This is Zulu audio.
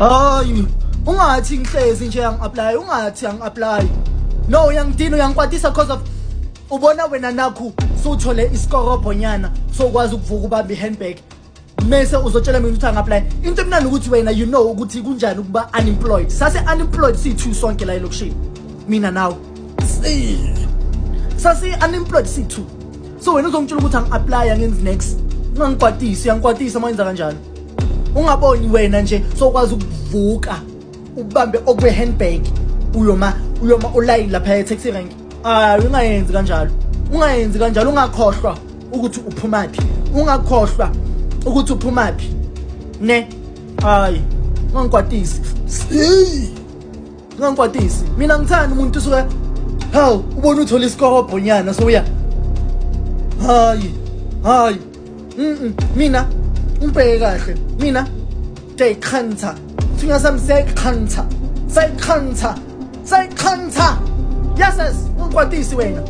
Hayi, ungathi ngihlezi nje angi-apply, ungathi angi-apply. No, uyangidina, uyangikwatisa because of ubona wena nakhu suthole isikorobhonyana, sokwazi ukuvuka ubambe i-handbag, mese uzotshela mina ukuthi angi-apply. Into emnandi ukuthi wena you know ukuthi kunjani ukuba unemployed. Sase unemployed siyi-two sonke la elokishini, mina nawe sasi unemployed siyi-two. So wena uzongitshela ukuthi angi-apply, angenzi next. Ungangikwatisi, uyangikwatisa uma wenza kanjalo. Ungaboni wena nje sokwazi ukuvuka ubambe okwe-handbag, uyoma ulayini lapha e-taxi rank. Hayi, ungayenzi kanjalo, ungayenzi kanjalo. Ungakhohlwa ukuthi uphumaphi, ungakhohlwa ukuthi uphumaphi ne. Hayi, ungangikwatisi, ungangikwatisi. Mina ngithanda umuntu usuke, hawu, ubona uthola isikorobhonyana, so uya, hayi, hayi. Mina ungibheke kahle, mina ngiyayikhansa thunya sami, siyayikhansa, sayikhansa, sayikhansa. Yes, yes, ungikwatisi wena.